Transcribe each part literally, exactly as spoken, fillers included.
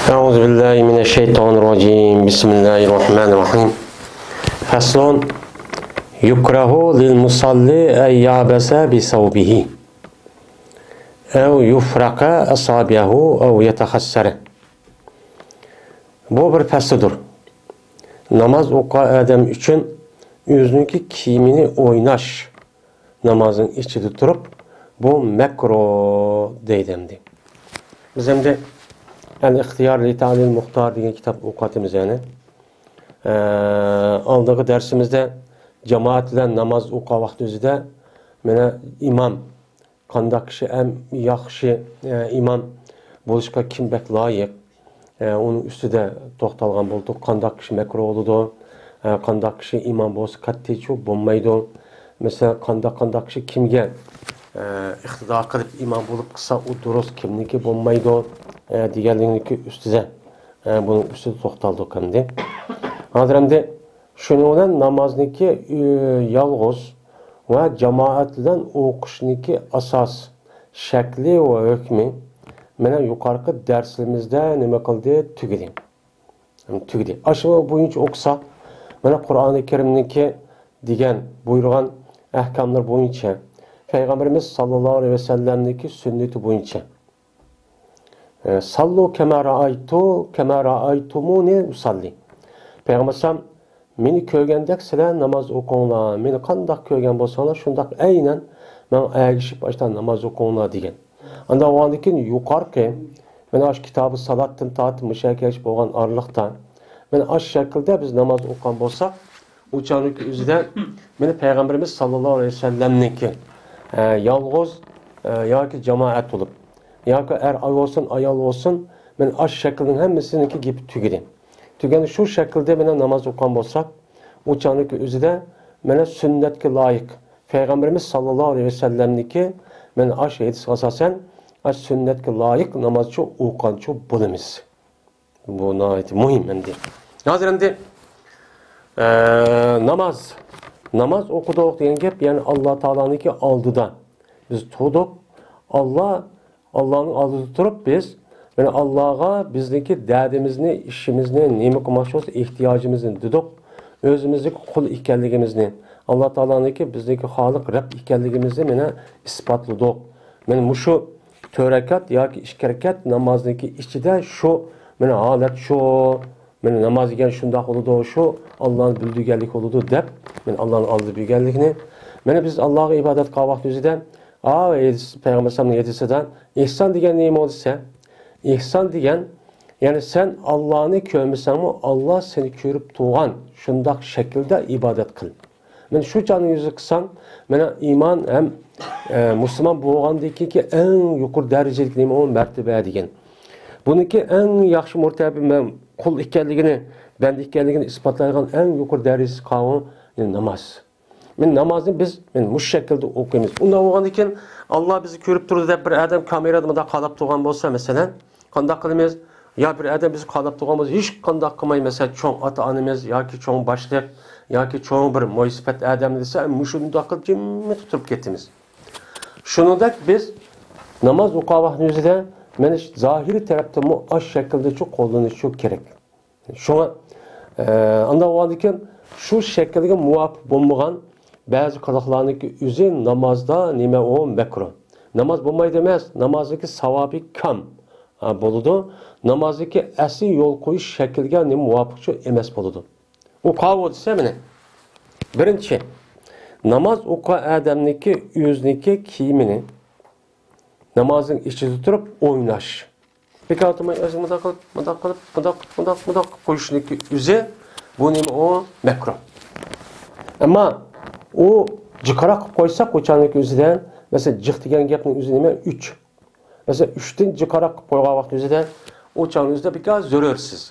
أعوذ بالله من الشيطان الرجيم. بسم الله الرحمن الرحيم. فصل. يكره للمصلي أن يعبس بثوبه أو يفرق أصابعه أو يتخسر. بۇ بىر پەسلىدۇر. ناماز ئوقۇغان ئادەم ئۈچۈن ئۆزىنىڭكى كىيىمىنى ئويناش نامازنىڭ ئىچىدە تۇرۇپ، بۇ مەكرۇھ دەيدۇ ئەمدى. بىز ئەمدى ئەل-ئىختىيار لىتەلىل مۇختار دېگەن كىتاب ئوقۇۋاتىمىز يەنى. ئە، ئالدىنقى دەرسىمىزدە جامائەت بىلەن ناماز ئوقۇغان ۋاقتىمىزدا مانا ئىمام قانداق كىشى ئەڭ ياخشى، ئە، ئىمام بولۇشقا كىم بەك لايىق؟ ئە، ئۇنىڭ ئۈستىدە توختالغان بولدۇق. قانداق كىشى مەكرۇھ بولىدۇ؟ ئە، قانداق كىشى ئىمام بولسا قەتئىيچۇ بولمايدۇ؟ مەسىلەن، قانداق، قانداق كىشى كىمگە، ئە، ئىقتىدا قىلىپ ئىمام بولۇپ قىلسا، ئۇ دۇرۇس، كىمنىڭكى بولمايدۇ، ئە، دېگەنلىكنىڭكى ئۈستىدە، ئە، بۇنىڭ ئۈستىدە توختالدۇق ئەمدى. ھازىر ئەمدى شۇنىڭ بىلەن نامازنىڭكى، ئۆ-، يالغۇز ۋە جامائەت بىلەن ئوقۇشنىڭكى ئاساس شەكلى ۋە ھۆكمى مانا يۇقىرىقى دەرسلىرىمىزدە نېمە قىلدى؟ تۈگىدى. تۈگىدى. ئاشۇ بويىچە ئوقۇساق، مانا قۇرئانى كەرىمنىڭكى دېگەن بۇيرۇغان ئەھكاملىرى بويىچە، پەيغەمبىرىمىز ساللاللاھۇ ئەلەيھى ۋەسەللەمنىڭكى سۈننىتى بويىچە، ئە، ساللۇ كەما رائايتۇ، كەما رائايتۇمۇنى ئۇساللى. پەيغەمبەر ئەلەيھىسسالام، مېنى كۆرگەندەك سىلەر ناماز ئوقۇڭلار، مېنى قانداق كۆرگەن بولساڭلار، شۇنداق ئەينەن ماڭا ئەگىشىپ ئاشتا ناماز ئوقۇڭلار دېگەن. ئاندىن ئۇنىڭدىن كېيىن يۇقىرىقى، مانا ئاشۇ كىتابى سالاتتىن تارتىپ مۇشۇ يەرگىچە بولغان ئارىلىقتا، مانا ئاشۇ شەكىلدە بىز ناماز ئوقۇغان بولساق، ئۇ چاغنىڭكى ئۆزىدە مانا پەيغەمبىرىمىز ساللاللاھۇ ئەلەيھى ۋەسەللەمنىڭكى، ئە، يالغۇز، ئە، ياكى جامائەت بولۇپ، ياكى ئەر بولسۇن، ئايال بولسۇن، مانا ئاشۇ شەكىلنىڭ ھەممىسىنىڭكى گېپى تۈگىدى. تۈگەن شۇ شەكىلدە مانا ناماز ئوقۇغان بولساق، ئۇ چاغنىڭكى ئۆزىدە مانا سۈننەتكە لايىق، پەيغەمبىرىمىز ساللاللاھۇ ئەلەيھى ۋەسەللەمنىڭكى مانا ئاشۇ ھەدىسكە ئاساسەن، ئاشۇ سۈننەتكە لايىق نامازچۇ ئوقۇغانچۇ بولىمىز. بۇ ناھايىتى مۇھىم ئەمدى. ھازىر ئەمدى، ئە، ناماز، ناماز ئوقۇدۇق دېگەن گەپ، يەنى ئاللا تائالانىڭكى ئالدىدا بىز تۇردۇق. ئاللا، ئاللانىڭ ئالدىدا تۇرۇپ بىز، يەنى ئاللاغا بىزنىڭكى دەردىمىزنى، ئىشىمىزنى، نېمە قىلماقچى بولسا ئېھتىياجىمىزنى دېدۇق. ئۆزىمىزنىڭكى قۇل ئىكەنلىكىمىزنى، ئاللا تائالانىڭكى بىزنىڭكى خالىق رەب ئىكەنلىكىمىزنى مانا ئىسپاتلىدۇق. مانا مۇشۇ تۆت رەكەت ياكى ئىككى رەكەت نامازنىڭكى ئىچىدە شۇ، مانا ھالەت شۇ، مانا ناماز دېگەن شۇنداق بولىدۇ، شۇ ئاللانى بىلدۈرگەنلىك بولىدۇ دەپ، مانا ئاللانىڭ ئالدىدا بىلگەنلىكنى. مانا بىز ئاللاغا ئىبادەت قىلغان ۋاقتىمىزدا، ئا، ھەدىس، پەيغەمبەر ئەلەيھىسسالامنىڭ ھەدىسىدە، ئېھسان دېگەن نېمە دېسە، ئېھسان دېگەن، يەنى سەن ئاللانى كۆرمىسەڭمۇ، ئاللا سېنى كۆرۈپ تۇرغان شۇنداق شەكىلدە ئىبادەت قىل. مانا شۇ چاغنى يۈزە قىلساڭ، مانا ئىمان ھەم، ئە، مۇسۇلمان بولغاندىن كېيىنكى ئەڭ يۇقىرى دەرىجىلىك نېمە ئۇ؟ مەرتىبە دېگەن. بۇنىڭكى ئەڭ ياخشى مۇرتەبە مەن قۇل ئىكەنلىكىنى، بەندە ئىكەنلىكىنى ئىسپاتلايدىغان ئەڭ يۇقىرى دەرىجىسى قاۋۇ، يەنى ناماز. مانا نامازنى بىز، مانا مۇشۇ شەكىلدە ئوقۇيمىز. ئۇنداق بولغاندىن كېيىن، ئاللا بىزنى كۆرۈپ تۇرىدۇ دەپ بىر ئادەم كامېرادىن مۇنداق قاراپ تۇرغان بولسا، مەسىلەن، قانداق قىلىمىز؟ يا بىر ئادەم بىزنى قاراپ تۇرغان بولسا، ھېچقانداق قىلماي، مەسىلەن، چوڭ ئاتا-ئانىمىز ياكى چوڭ باشلىق ياكى چوڭ بىر مۆسىپەت ئادەم دېسە، مۇشۇنداق قىلىپ جىممىدە تۇرۇپ كېتىمىز. شۇنىڭدەك بىز ناماز ئوقۇغان ۋاقتىمىزدا مانا شۇ زاھىرىي تەرەپتىنمۇ ئاشۇ شەكىلدىچۇ قوللىنىشى كېرەك. شۇڭا، ئە، ئانداق بولغاندىكىن شۇ شەكىلگە مۇۋاپىق بولمىغان بەزى قىلىقلارنىڭكى ئۆزى نامازدا نېمە ئۇ؟ مەكرۇھ. ناماز بولمايدۇ ئەمەس، نامازنىڭكى ساۋابى كام، ھە، بولىدۇ. نامازنىڭكى ئەسلى يول قويۇش شەكلىگە نېمە مۇۋاپىقچۇ ئەمەس بولىدۇ. ئۇ قاۋۇ دېسە مانا، بىرىنچى، ناماز ئوقۇغان ئادەمنىڭكى ئۆزىنىڭكى كىيىمىنى نامازنىڭ ئىچىدە تۇرۇپ ئويناش. بىكار تۇرماي ئۆزىنى مۇنداق قىلىپ، مۇنداق قىلىپ، مۇنداق، مۇنداق، مۇنداق قىلىپ قويۇشنىڭكى ئۆزى، بۇ نېمە ئۇ؟ مەكرۇھ. ئەمما ئۇ جىقراق قىلىپ قويساق، ئۇ چاغنىڭكى ئۆزىدە، مەسىلەن، جىق دېگەن گەپنىڭ ئۆزى نېمە؟ ئۈچ. مەسىلەن، ئۈچتىن جىقراق قىلىپ قويغان ۋاقىت ئۆزىدە، ئۇ چاغنىڭ ئۆزىدە بىكار زۆرۈرسىز.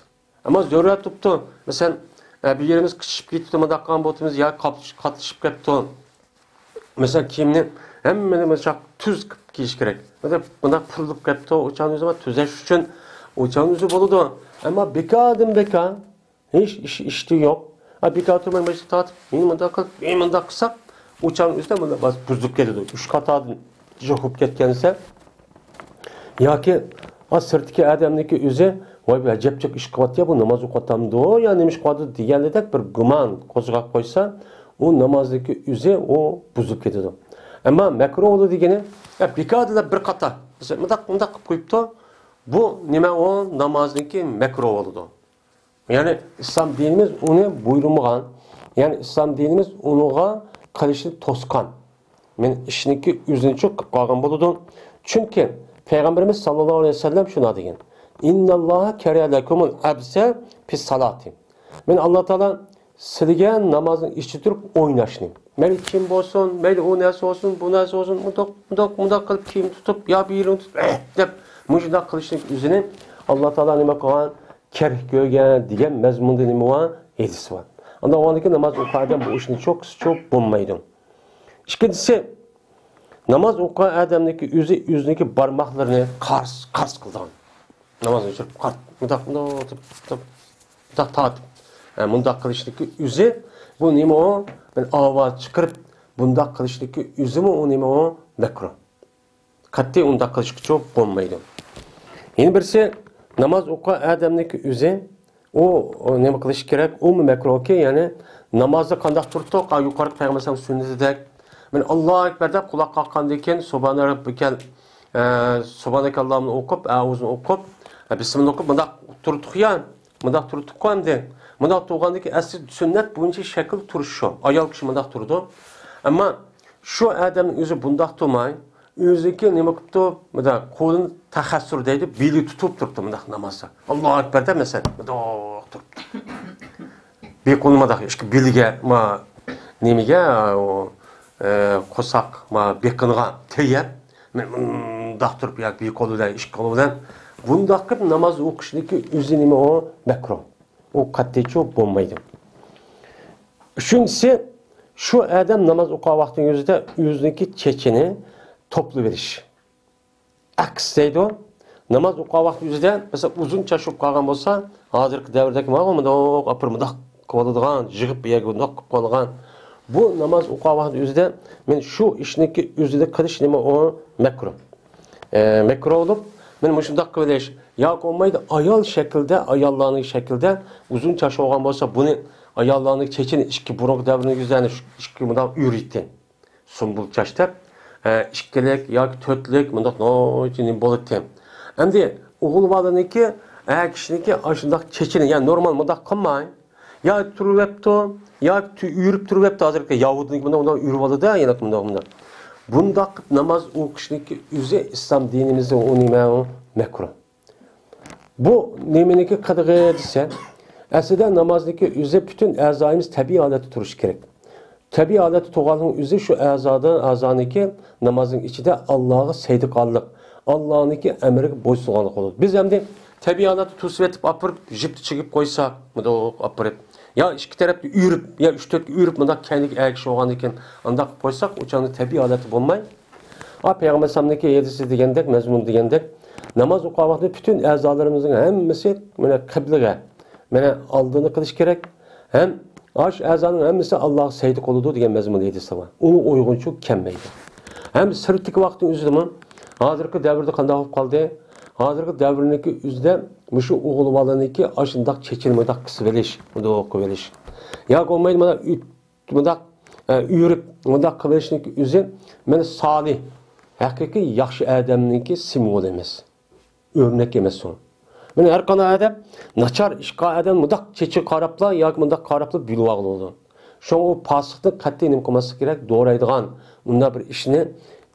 ئەمما زۆرۈر تۇپتۇ. مەسىلەن، ئە، بىر يېرىمىز قىچىشىپ كېتىپتۇ، مۇنداق قىلغان بولۇپتىمىز، يا قات-، قاتلىشىپ كەپتۇ. مەسىلەن، كىيىمنى ھەممىنى مۇشۇنداق تۈز قىلىپ كىيىش كېرەك. مۇنداق، مۇنداق پۇرۇلۇپ كەپتۇ، ئۇ چاغنى ئۆزى تۈزەش ئۈچۈن، ئۇ چاغنى ئۆزى بولىدۇ. ئەمما بىكاردىن بىكار، ھېچ ئىش، ئىشتىن يوق. ئا، بىكار تۇرماي مۇشۇنداق تارتىپ، مېنى مۇنداق قىلىپ، مېنى مۇنداق قىلساق، ئۇ چاغنىڭ ئۆزىدە مۇنداق بىر بۇزۇلۇپ كېتىدۇ. ئۈچ قاتاردىن جىق بولۇپ كەتكەن دېسە، ياكى ئا، سىرتتىكى ئادەمنىڭكى ئۆزى، ۋاي، بۇ ئەجەبجىق ئىش قىلىۋاتىدۇ، بۇ ناماز ئوقۇۋاتامدۇ يا نېمە ئىش قىلىۋاتىدۇ دېگەندەك بىر گۇمان قوزغاپ قويسا، ئۇ نامازنىڭكى ئۆزى ئۇ بۇزۇلۇپ كېتىدۇ. ئەمما مەكرۇھ بولىدۇ دېگىنى، يا بىكاردىلا بىر قاتا، مەسىلەن، مۇنداق، مۇنداق قىلىپ قويۇپتۇ، بۇ نېمە، ئۇ نامازنىڭكى مەكرۇھ بولىدۇ. يەنى ئىسلام دىنىمىز ئۇنى بۇيرۇمىغان، يەنى ئىسلام دىنىمىز ئۇنىڭغا قىلىشنى توسقان. مەن ئىشنىڭكى ئۆزىنىچۇ قىلىپ قالغان بولىدۇ. چۈنكى پەيغەمبىرىمىز ساللاللاھۇ ئەلەيھى ۋەسەللەم شۇنداق دېگەن، «ئىنناللاھا كەرىھە لەكۇمۇل ئەبسە فىسسالاتى.» مەن، ئاللا تائالا سىلىگە نامازنىڭ ئىچىدە تۇرۇپ ئويناشنى، مەيلى كىم بولسۇن، مەيلى ئۇ نەرسە بولسۇن، بۇ نەرسە بولسۇن، مۇنداق، مۇنداق، مۇنداق قىلىپ كىيىم تۇتۇپ، يا بىر يېرىنى تۇتۇپ، ئەھ دەپ مۇشۇنداق قىلىشنىڭ ئۆزىنى ئاللا تائالا نېمە قىلغان؟ كەرك كۆرگەن دېگەن مەزمۇندا نېمە بار؟ ھەدىس بار. ئانداق بولغاندىكىن ناماز ئوقۇغان ئادەم بۇ ئىشنى چوقۇسى چوق بولمايدۇ. ئىككىنچىسى، ناماز ئوقۇغان ئادەمنىڭكى ئۆزى ئۆزىنىڭكى بارماقلىرىنى قارس، قارس قىلىدىغان. نامازنى ئۆچۈرۈپ، قارت، مۇنداق، مۇنداق تۇتۇپ، تۇتۇپ، مۇنداق تارتىپ، ئە، مۇنداق قىلىشنىڭكى ئۆزى، بۇ نېمە ئۇ؟ مەن ئاۋاز چىقىرىپ، بۇنداق قىلىشنىڭكى ئۆزىمۇ ئۇ نېمە ئۇ؟ مەكرۇھ. قەتئىي ئۇنداق قىلىشقىچۇ بولمايدۇ. يەنە بىرسى، ناماز ئوقۇغان ئادەمنىڭكى ئۆزى، ئۇ، ئۇ نېمە قىلىشى كېرەك؟ ئۇمۇ مەكرۇھكى، يەنى نامازدا قانداق تۇرۇپتۇق؟ ئا، يۇقىرىقى پەيغەمبەر سۈننىتىدەك. مەن ئاللاھۇ ئەكبەر دەپ قۇلاق قاققاندىن كېيىن سۇبھانە رەببىكەل، ئە، سۇبھانەكەللامنى ئوقۇپ، ئەئۇزۇنى ئوقۇپ، ئە، بىسمىللا ئوقۇپ، مۇنداق تۇرۇپتۇق يا. مۇنداق تۇرۇپتۇق ئەمدى. مۇنداق تۇرغاندىن كېيىن ئەسلى سۈننەت بويىچە شەكىل تۇرۇش شۇ. ئايال كىشى مۇنداق تۇرىدۇ. ئەمما شۇ ئادەمنىڭ ئۆزى بۇنداق تۇرماي، ئۆزىكى نېمە قىپتۇ؟ مۇنداق قولىنى تەخەسسۇر دەيدۇ، بېلى تۇتۇپ تۇرۇپتۇ مۇنداق نامازدا. ئاللاھۇ ئەكبەر دەپ مەسىلەن، مۇنداق تۇرۇپتۇ. بىر قولىنى مۇنداق ئىككى بېلىگە، ما، نېمىگە، ئۇ، ئە، قورساق، ما، بېقىنىغا تىرىيەپ، مۇنداق تۇرۇپ ياكى بىر قولى بىلەن، ئىككى قولى بىلەن بۇنداق قىلىپ ناماز ئوقۇشنىڭكى ئۆزى نېمە ئۇ؟ مەكرۇھ. ئۇ قەتئىيچۇ بولمايدۇ. ئۈچىنچىسى، شۇ ئادەم ناماز ئوقۇغان ۋاقتىنىڭ ئۆزىدە ئۆزىنىڭكى چېچىنى توپلىۋېلىش. ئەكس دەيدۇ. ناماز ئوقۇغان ۋاقتى ئۆزىدە، مەسىلەن، ئۇزۇن چاچ بولۇپ قالغان بولسا، ھازىرقى دەۋردەكى مانا مۇنداق ئاپىرىپ، مۇنداق قىلىۋالىدىغان، يىغىپ بىر يەرگە مۇنداق قىلىپ قويىدىغان. بۇ ناماز ئوقۇغان ۋاقتى ئۆزىدە، مەن شۇ ئىشنىڭكى ئۆزىدە قىلىش نېمە ئۇ؟ مەكرۇھ. ئە، مەكرۇھ بولۇپ، مەن مۇشۇنداق قىلىۋېلىش. ياكى بولمايدۇ، ئايال شەكلىدە، ئاياللارنىڭ شەكلىدە ئۇزۇن چاچ بولغان بولسا، بۇنى ئاياللارنىڭ چېچىنى ئىككى بۇرۇنقى دەۋرنىڭ يۈزلەرنى شۇ ئىككى مۇنداق ئۆرۈيتتى. سۇمبۇل چاچ دەپ، ئە، ئىككىلىك ياكى تۆتلۈك مۇنداق ناھايىتى نېمە بولاتتى. ئەمدى ئوغۇل بالىنىڭكى، ئەر كىشىنىڭكى ئاشۇنداق چېچىنى، يەنى نورمال مۇنداق قىلماي، يا تۇرۇۋەپتۇ، يا تۈ-، ئۆرۈپ تۇرۇۋەپتۇ. ھازىرقى ياھۇدىنىڭكى مۇنداق، مۇنداق ئۆرۈۋالىدۇ، يەنە مۇنداق، مۇنداق. بۇنداق قىلىپ ناماز ئوقۇشنىڭكى ئۆزى ئىسلام دىنىمىزدا ئۇ نېمە ئۇ؟ مەكرۇھ. بۇ نېمىنىڭكى قىلىقى دېسە، ئەسلىدە نامازنىڭكى ئۆزى پۈتۈن ئەزايىمىز تەبىئىي ھالەتتە تۇرۇشى كېرەك. تەبىئىي ھالەتتە تۇرغاننىڭ ئۆزى شۇ ئەزادا، ئەزانىڭكى نامازنىڭ ئىچىدە ئاللاغا سەجدە قىلغانلىق، ئاللانىڭكى ئەمرىگە بويسۇنغانلىق بولىدۇ. بىز ئەمدى تەبىئىي ھالەتتە تۇرسىۋېتىپ ئاپىرىپ، جىپتە چىگىپ قويساق، مۇنداق ئاپىرىپ، يا ئىككى تەرەپتە ئۆرۈپ، يا ئۈچ تۆتكە ئۆرۈپ، مۇنداق كەينىگە ئەگىشىپ بولغاندىن كېيىن ئانداق قىلىپ قويساق، ئۇ چاغدا تەبىئىي ھالەتتە بولماي، ئا، پەيغەمبەر ئەلەيھىسسالامنىڭكى ھەدىسى دېگەندەك، مەزمۇنى دېگەندەك، ناماز ئوقۇغان ۋاقتىدا پۈتۈن ئەزالىرىمىزنىڭ ھەممىسى مانا قىبلىگە، مانا ئالدىنى قىلىش كېرەك. ھەم ئاشۇ ئەزانىڭ ھەممىسى ئاللاغا سەجدە قىلىدۇ دېگەن مەزمۇندا ھەدىسلەر بار. ئۇنىڭ ئۇيغۇنچۇ كەلمەيدۇ. ھەم سىرتتىكى ۋاقىتنىڭ ئۆزىدىمۇ ھازىرقى دەۋردە قانداق بولۇپ قالدى؟ ھازىرقى دەۋرنىڭكى ئۆزىدە مۇشۇ ئوغۇل بالىنىڭكى ئاشۇنداق چېچىنى مۇنداق قىسىۋېلىش، مۇنداق قىلىۋېلىش. ياكى بولمايدۇ، مانا مۇنداق، ئە، ئۆرۈپ، مۇنداق قىلىۋېلىشنىڭكى ئۆزى مانا سالىھ، ھەقىقىي ياخشى ئادەمنىڭكى سىمۋولى ئەمەس، ئۆرنەك ئەمەس ئۇ. مانا ھەر قانداق ئادەم ناچار ئىش قىلغان ئادەم مۇنداق چېچىغا قاراپلا ياكى مۇنداق قاراپلا بىلىۋالغىلى بولىدۇ. شۇڭا ئۇ پاسىقنى قەتئىي نېمە قىلماسلىق كېرەك، دورايدىغان مۇنداق بىر ئىشنى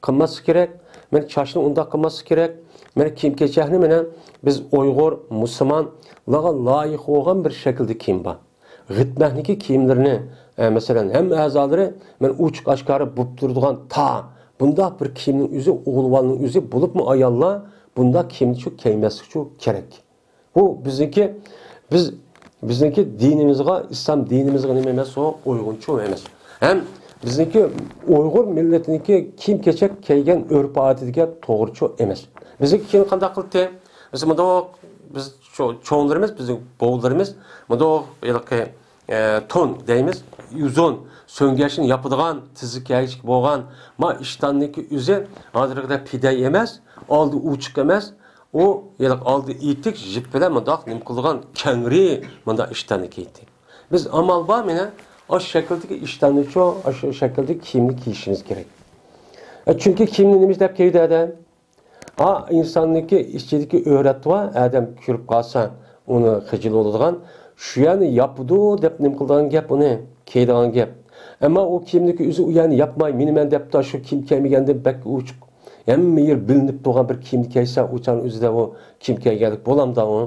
قىلماسلىق كېرەك. مانا چاچنى ئۇنداق قىلماسلىق كېرەك. مانا كىيىم-كېچەكنى مانا بىز ئۇيغۇر، مۇسۇلمانلارغا لايىق بولغان بىر شەكىلدە كىيىم بار. غىتمەھنىكى كىيىملىرىنى، ئە، مەسىلەن، ھەممە ئەزالىرى مەن ئوچۇق ئاشكارا بولۇپ تۇرىدىغان تا بۇنداق بىر كىيىمنىڭ ئۆزى، ئوغۇل بالىنىڭ ئۆزى، بولۇپمۇ ئاياللار بۇنداق كىيىمنى شۇ كىيمەسلىكى شۇ كېرەك. بۇ بىزنىڭكى، بىز، بىزنىڭكى دىنىمىزغا، ئىسلام دىنىمىزغا نېمە ئەمەس، ئۇ ئۇيغۇنچۇ ئەمەس. ھەم بىزنىڭكى ئۇيغۇر مىللىتىنىڭكى كىيىم-كېچەك كىيگەن ئۆرپ-ئادىتىگە توغرىچۇ ئەمەس. بىزنىڭكى كېيىن قانداق قىلدى؟ بىز مۇنداق، بىز چو-، چوڭلىرىمىز، بىزنىڭ بوۋىلىرىمىز مۇنداق ھېلىقى، ئە، تون دەيمىز، ئۇزۇن سۆڭگەچنى ياپىدىغان، تىزى كەيچىك بولغان، ما ئىشتاننىڭكى ئۆزى ھازىرقىدەك پىدەي ئەمەس، ئالدى ئوچۇق ئەمەس، ئۇ ھېلىقى ئالدى ئېتىك جىپ بىلەن مۇنداق نېمە قىلىدىغان كەڭرى مۇنداق ئىشتاننى كىيدى. بىز ئامال بار مېنە ئاشۇ شەكىلدىكى ئىشتاننىچۇ، ئاشۇ شەكىلدىكى كىيىمنى كىيىشىمىز كېرەك. ئە، چۈنكى كىيىمنى نېمە دەپ كىيدى ئادەم؟ ئا، ئىنساننىڭكى ئىچىدىكى ئۆرەت بار، ئادەم كۆرۈپ قالسا ئۇنى خىجىل بولىدىغان، شۇ يەرنى ياپىدۇ دەپ نېمە قىلىدىغان گەپ ئۇنى، كىيىدىغان گەپ. ئەمما ئۇ كىيىمنىكى ئۆزى ئۇ يەرنى ياپماي، مېنى مەن دەپتۇ، شۇ كىيىم كىيمىگەندىن بەك ئوچۇق، ھەممە يېرى بىلىنىپ تۇرغان بىر كىيىمنى كىيسە، ئۇ چاغنىڭ ئۆزىدە ئۇ كىيىم كىيگەنلىك بولامدا ئۇ؟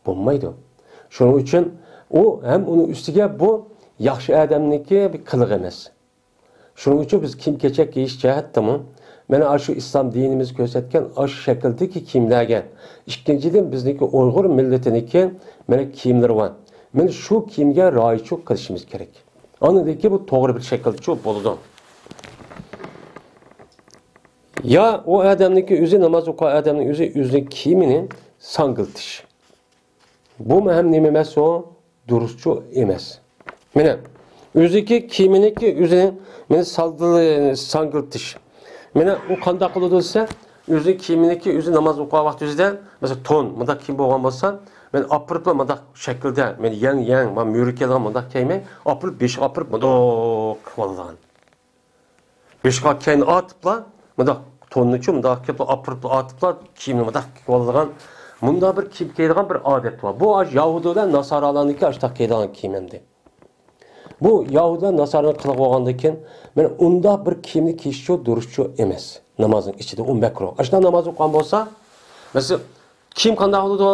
بولمايدۇ. شۇنىڭ ئۈچۈن ئۇ ھەم ئۇنىڭ ئۈستىگە بۇ ياخشى ئادەمنىڭكى بىر قىلىقى ئەمەس. شۇنىڭ ئۈچۈن بىز كىيىم-كېچەك كىيىش جەھەتتىمۇ، مانا ئاشۇ ئىسلام دىنىمىز كۆرسەتكەن ئاشۇ شەكىلدىكى كىيىملەرگە، ئىككىنچىدىن، بىزنىڭكى ئۇيغۇر مىللىتىنىڭكى مانا كىيىملىرى بار. مانا شۇ كىيىمگە رىئايەتچۇ قىلىشىمىز كېرەك. ئاندىن كېيىن بۇ توغرا بىر شەكىلدىچۇ بولىدۇ. يا ئۇ ئادەمنىڭكى ئۆزى، ناماز ئوقۇغان ئادەمنىڭ ئۆزى ئۆزىنىڭ كىيىمىنى ساڭگىلتىش. بۇمۇ ھەم نېمە ئەمەس ئۇ؟ دۇرۇسچۇ ئەمەس. مانا، ئۆزىكى كىيىمىنىڭكى ئۆزىنى مانا سالدى-، ساڭگىلتىش. مانا، ئۇ قانداق قىلىدۇ دېسە، ئۆزى كىيىمىنىڭكى ئۆزى ناماز ئوقۇغان ۋاقتى ئۆزىدە، مەسىلەن، تون، مۇنداق كىيىم بولغان بولسا، مانا ئاپىرىپلا مۇنداق شەكىلدە، مانا يەڭ-يەڭ، مانا مۈرە كېلىدىغان مۇنداق كىيمەي، ئاپىرىپ، بېشىغا ئاپىرىپ، مۇنداق قىلىۋالىدىغان. بېشىغا كەينى ئاتىپلا، مۇنداق توننىچۇ مۇنداق كېلىپلا ئاپىرىپلا ئاتىپلا، كىيىمنى مۇنداق كىيىۋالىدىغان، مۇنداق بىر كىيىم كىيىدىغان بىر ئادەت بار. بۇ ئاشۇ يەھۇدىيلار، ناسارالارنىڭكى ئاشۇنداق كىيىدىغان كىيىم ئەمدى. بۇ يەھۇدىيلار، ناسارالار قىلىپ بولغاندىن كېيىن، مانا ئۇنداق بىر كىيىمنى كىيىشچۇ، دۇرۇسچۇ ئەمەس. نامازنىڭ ئىچىدە ئۇ مەكرۇھ. ئاشۇنداق ناماز ئوقۇغان بولسا، مەسىلەن، كىيىم قانداق بولىدۇ؟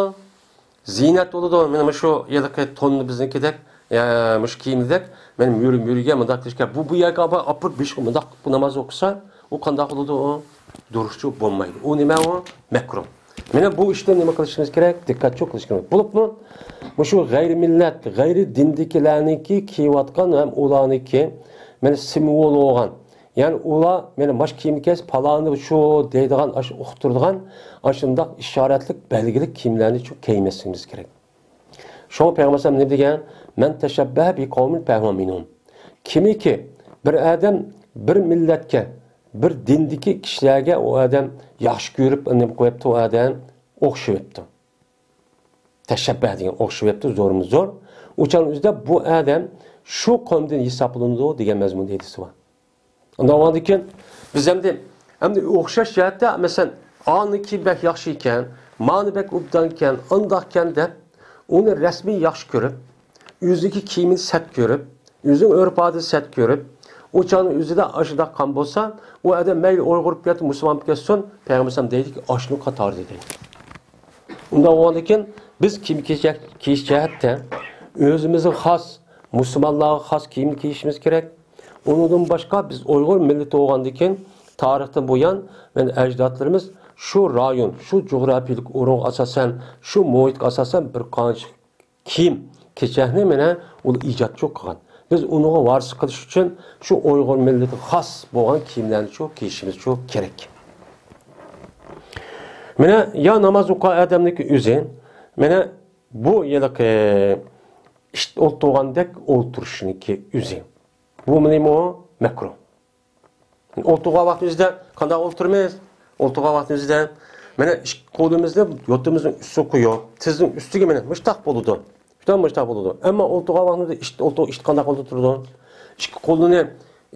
زىينەت بولىدۇ. مانا مۇشۇ ھېلىقى توننى بىزنىڭكىدەك، يا، مۇشۇ كىيىمدەك، مانا مۈرە، مۈرىگە مۇنداق قىلىشكە، بۇ، بۇ يەرگە ئاپا-، ئاپىرىپ بېشىغا مۇنداق قىلىپ ناماز ئوقۇسا، ئۇ قانداق بولىدۇ ئۇ؟ دۇرۇسچۇ بولمايدۇ. ئۇ نېمە ئۇ؟ مەكرۇھ. مانا بۇ ئىشتا نېمە قىلىشىمىز كېرەك؟ دىققەتچۇ قىلىش كېرەك. بولۇپمۇ مۇشۇ غەيرىي مىللەت، غەيرىي دىندىكىلەرنىڭكى كىيىۋاتقان ھەم ئۇلارنىڭكى، مانا، سىمۋول بولغان، يەنى ئۇلار مانا ماش كىيىمنى كىيسە پالانى شۇ دەيدىغان، ئاشۇ ئۇقتۇرىدىغان ئاشۇنداق ئىشارەتلىك، بەلگىلىك كىيىملەرنى شۇ كىيمەسلىكىمىز كېرەك. شۇڭا پەيغەمبەر ئەلەيھىسسالام نېمە دېگەن؟ مەن تەشەببەھە بىقەۋمىن پەھۇۋە مىنھۇم. كىمكى بىر ئادەم بىر مىللەتكە، بىر دىندىكى كىشىلەرگە ئۇ ئادەم ياخشى كۆرۈپ، نېمە قىلىۋەپتۇ ئۇ ئادەم؟ ئوخشىۋەپتۇ. تەشەببەھ دېگەن ئوخشىۋەپتۇ، زورمۇ زور. ئۇ چاغنىڭ ئۆزىدە بۇ ئادەم شۇ قومدىن ھېسابلىنىدۇ دېگەن مەزمۇندا ھەدىسى بار. ئۇنداق بولغاندىن كېيىن بىز ئەمدى، ئەمدى ئوخشاش جەھەتتە، مەسىلەن، ئانىڭكى بەك ياخشى ئىكەن، مانى بەك ئوبدان ئىكەن، ئانداق ئىكەن دەپ، ئۇنى رەسمىي ياخشى كۆرۈپ، ئۆزىنىڭكى كىيىمىنى سەت كۆرۈپ، ئۆزىنىڭ ئۆرپ-ئادىتىنى سەت كۆرۈپ، ئۇ چاغنىڭ ئۆزىدە ئاشۇنداق قىلغان بولسا، ئۇ ئادەم مەيلى ئۇيغۇر بولۇپ كەتسۇن، مۇسۇلمان بولۇپ كەتسۇن، پەيغەمبەر ئەلەيھىسسالام دەيدىكى، ئاشۇنىڭ قاتارىدا دەيدۇ. ئۇنداق بولغاندىكىن، بىز كىيىم كېچەك كىيىش جەھەتتە ئۆزىمىزگە خاس، مۇسۇلمانلارغا خاس كىيىم كىيىشىمىز كېرەك. ئۇنىڭدىن باشقا، بىز ئۇيغۇر مىللىتى بولغاندىكىن، تارىختىن بۇيان، مانا، ئەجدادلىرىمىز شۇ رايون، شۇ جۇغراپىيىلىك ئورۇنغا ئاساسەن، شۇ مۇھىتقا ئاساسەن بىر قانچە كىيىم كېچەكنى، مانا، ئۇلار ئىجادچۇ قىلغان. بىز ئۇنىڭغا ۋارىسلىق قىلىش ئۈچۈن شۇ ئۇيغۇر مىللىتىگە خاس بولغان كىيىملەرنى شۇ كىيىشىمىز شۇ كېرەك. مانا، يا ناماز ئوقۇغان ئادەمنىڭكى ئۆزى، مانا، بۇ ھېلىقى ئىت ئولتۇرغاندەك ئولتۇرۇشنىڭكى ئۆزى. بۇ نېمە ئۇ؟ مەكرۇھ. ئولتۇرغان ۋاقتىمىزدا قانداق ئولتۇرىمىز؟ ئولتۇرغان ۋاقتىمىزدا، مانا، ئىككى قولىمىزنى يوتىمىزنىڭ ئۈستىگە قويۇپ، تىزنىڭ ئۈستىگە، مانا، مۇشتاق بولىدۇ. مۇشتاق، مۇشتاق بولىدۇ. ئەمما ئولتۇرغان ۋاقتىمىزدا ئىت ئولتۇر-، ئىت قانداق ئولتۇرىدۇ؟ ئىككى قولىنى،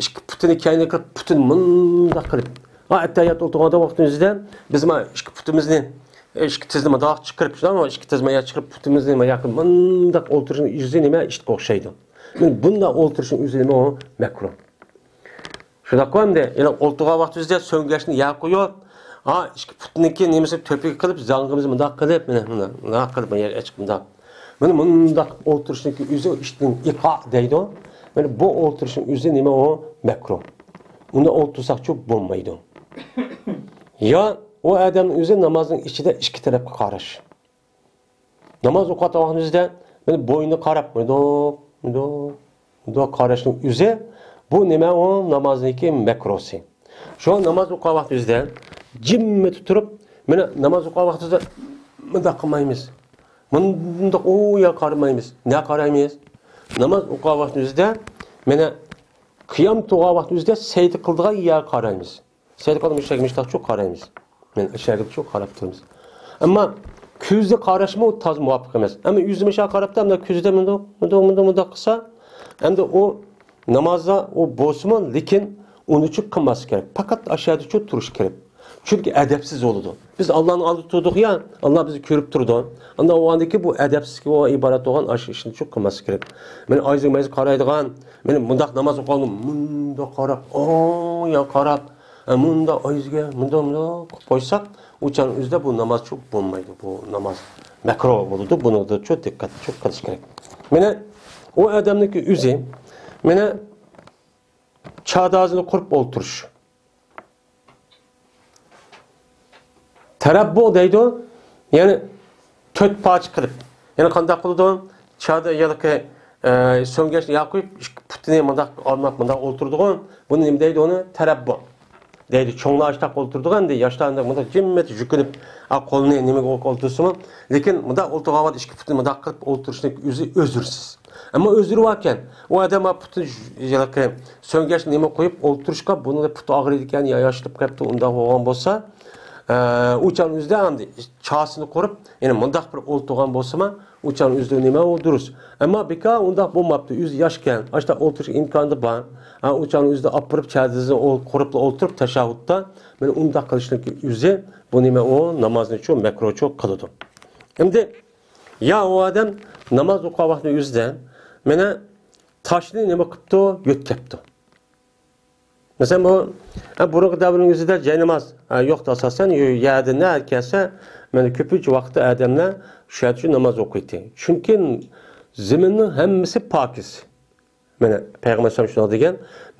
ئىككى پۇتىنى كەينىگە قىلىپ، پۇتىنى مۇنداق قىلىپ. ھا، ئەتەھىيات ئولتۇرغاندا ۋاقتىمىزدا بىز مانا ئىككى پۇتىمىزنى، ئىككى تىزنى مۇنداق چىقىرىپ، شۇنداقمۇ؟ ئىككى تىز مانا چىقىرىپ، پۇتىمىزنى مانا مۇنداق ئولتۇرۇشنىڭ ئۆزى نېمە؟ ئىتقا ئوخشايدۇ. مانا بۇنداق ئولتۇرۇشنىڭ ئۆزى نېمە ئۇ؟ مەكرۇھ. شۇنداققۇ ئەمدى، يەنە ئولتۇرغان ۋاقتىمىزدا سۆڭگەچنى يەرگە قويۇپ، ھا، ئىككى پۇتنىڭكى نېمىسىنى تۆپىگە قىلىپ، زاڭغىمىزنى مۇنداق قىلىپ، مانا، مانا، مۇنداق قىلىپ، مانا يەرگە ئېچىپ مۇنداق. مانا مۇنداق ئولتۇرۇشنىڭكى ئۆزى ئىتنىڭ ئىقا دەيدۇ. مانا بۇ ئولتۇرۇشنىڭ ئۆزى نېمە ئۇ؟ مەكرۇھ. ئۇنداق ئولتۇرساقچۇ بولمايدۇ. يا ئۇ ئادەمنىڭ ئۆزى نامازنىڭ ئىچىدە ئىككى تەرەپكە قاراش. ناماز ئوقۇۋاتقان ۋاقتىمىزدا مانا بوينىغا قاراپ، مۇنداق، مۇنداق، مۇنداق قاراشنىڭ ئۆزى، بۇ نېمە ئۇ؟ نامازنىڭكى مەكرۇسى. شۇڭا ناماز ئوقۇغان ۋاقتىمىزدا جىممىدە تۇرۇپ، مانا ناماز ئوقۇغان ۋاقتىمىزدا مۇنداق قىلمايمىز. مۇنداق ئۇ يەرگە قارىمايمىز. نەگە قارايمىز؟ ناماز ئوقۇغان ۋاقتىمىزدا، مانا قىيام تۇرغان ۋاقتىمىزدا سەجدە قىلىدىغان يەرگە قارايمىز. سەجدە قىلىدىغان مۇشتاق، مۇشتاقچۇ قارايمىز. مەن ئەشەگىچۇ قاراپ تۇرىمىز. ئەمما كۆزدە قاراشمۇ تازا مۇۋاپىق ئەمەس. ئەمما يۈزىمىز شۇ قاراپتا، مۇنداق كۆزىدە مۇنداق، مۇنداق، مۇنداق، مۇنداق قىلسا، ئەمدى ئۇ نامازدا ئۇ بولسىمۇ، لېكىن ئۇنى چۈ قىلماسلىق كېرەك. پەقەت ئاشۇ يەردە چۈ تۇرۇش كېرەك. چۈنكى ئەدەپسىز بولىدۇ. بىز ئاللانىڭ ئالدىدا تۇردۇق يا، ئاللا بىزنى كۆرۈپ تۇرىدۇ. ئانداق بولغاندىكى بۇ ئەدەپسىزلىككە ئىبارەت بولغان ئاشۇ ئىشنى چۈ قىلماسلىق كېرەك. مەن ئايزىغا مايزىغا قارايدىغان، مەن مۇنداق ناماز ئوقۇغاندا مۇنداق قاراپ، ئوڭ ياققا قاراپ، ئە، مۇنداق ئايزىگە، مۇنداق، مۇنداق قىلىپ قويساق، ئۇ چاغنىڭ ئۆزىدە بۇ ناماز چۈ بولمايدۇ. بۇ ناماز مەكرۇھ بولىدۇ. بۇنىڭدا چۈ دىققەت چۈ قىلىش كېرەك. مانا ئۇ ئادەمنىڭكى ئۆزى، مانا چادازىنى قۇرۇپ ئولتۇرۇش. تەرەببۇ دەيدۇ، يەنى تۆت پارچە قىلىپ. يەنى قانداق قىلىدۇ؟ چادا ياكى، ئە، سۆڭگەچنى ياقۇپ، ئىككى پۇتىنى مۇنداق ئالماق، مۇنداق ئولتۇرىدىغۇ. بۇنى نېمە دەيدۇ ئۇنى؟ تەرەببۇ دەيدۇ. چوڭلار ئاشتاق ئولتۇرىدىغۇ ئەمدى، ياشلار ئەمدى مۇنداق جىممىتى يۈكۈنۈپ، ئا، قولىنى نېمىگە ئولتۇرسىمۇ، لېكىن مۇنداق ئولتۇرغان ۋاقىت ئىككى پۇتىنى مۇنداق قىلىپ ئولتۇرۇشنىڭ ئۆزى ئۆزرىسىز. ئەمما ئۆزرى باركەن، ئۇ ئادەم پۇتىنى ياكى سۆڭگەچنى نېمە قويۇپ ئولتۇرۇشقا، بۇنىڭ پۇتى ئاغرىيدىكەن يا ياشىلىپ قېپتۇ، ئۇنداق بولغان بولسا، ئە، ئۇ چاغنىڭ ئۆزىدە ئەمدى چاسىنى قۇرۇپ، يەنى مۇنداق بىر ئولتۇرغان بولسىمۇ، ئۇ چاغنىڭ ئۆزىدە نېمە ئۇ دۇرۇس. ئەمما بىكار ئۇنداق بولماپتۇ، ئۆزى ياشكەن، ئاشتا ئولتۇرۇش ئىمكانى بار. ھە، ئۇ چاغنىڭ ئۆزىدە ئاپىرىپ چادىزىنى ئول-، قۇرۇپلا ئولتۇرۇپ تەشەھھۇدتا، مانا ئۇنداق قىلىشنىڭ ئۆزى، بۇ نېمە ئۇ نامازنى چۇ مەكرۇھ چۇ قىلىدۇ. ئەمدى يا ئۇ ئادەم ناماز ئوقۇغان ۋاقتىنىڭ ئۆزىدە مانا تاشنى نېمە قىپتۇ؟ يۆتكەپتۇ. مەسىلەن، بۇ، ھە، بۇرۇنقى دەۋرنىڭ ئۆزىدە جايناماز، ھە، يوقتى ئاساسەن، يەردە نە كەلسە، مانا كۆپىنچە ۋاقىتتا ئادەملەر شۇ يەردە شۇ ناماز ئوقۇيتتى. چۈنكى زېمىننىڭ ھەممىسى پاكىز. مانا پەيغەمبەر ئەلەيھىسسالام شۇنداق دېگەن،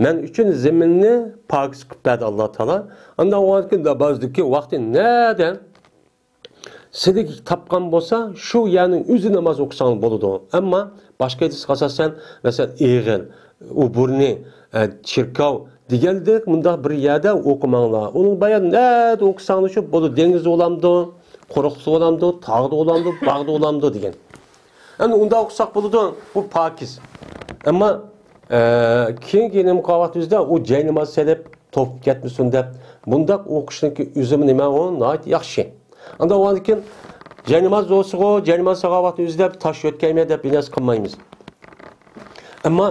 مەن ئۈچۈن زېمىننى پاكىز قىلىپ بەردى ئاللا تائالا. ئاندىن ئۇ ۋاقىتتىكى ۋاقتى نەدە سىلىگە تاپقان بولسا، شۇ يەرنىڭ ئۆزى ناماز ئوقۇساڭ بولىدۇ. ئەمما باشقا ھەدىسكە ئاساسەن، مەسىلەن، ئېغىل، ئوبۇرنى، ئە، چېركاۋ دېگەندەك مۇنداق بىر يەردە ئوقۇماڭلار. ئۇنىڭ بايان نەدە ئوقۇساڭلار شۇ بولىدۇ. دېڭىزدا بولامدۇ، قۇرۇقلۇقتا بولامدۇ، تاغدا بولامدۇ، باغدا بولامدۇ دېگەن. ئەمدى ئۇنداق ئوقۇساق بولىدۇ، بۇ پاكىز. ئەمما، ئە، كېيىنكى نېمە قىلغان ۋاقتىمىزدا ئۇ جايناماز سېلىپ، توپۇپ كەتمىسۇن دەپ، بۇنداق ئوقۇشنىڭكى ئۆزىمۇ نېمە ئۇ ناھايىتى ياخشى. ئاندىن ئۇنىڭدىن كېيىن جايناماز بولسىغۇ، جايناماز سالغان ۋاقتى ئۆزىدە تاش يۆتكەيمەن دەپ بىر نەرسە قىلمايمىز. ئەمما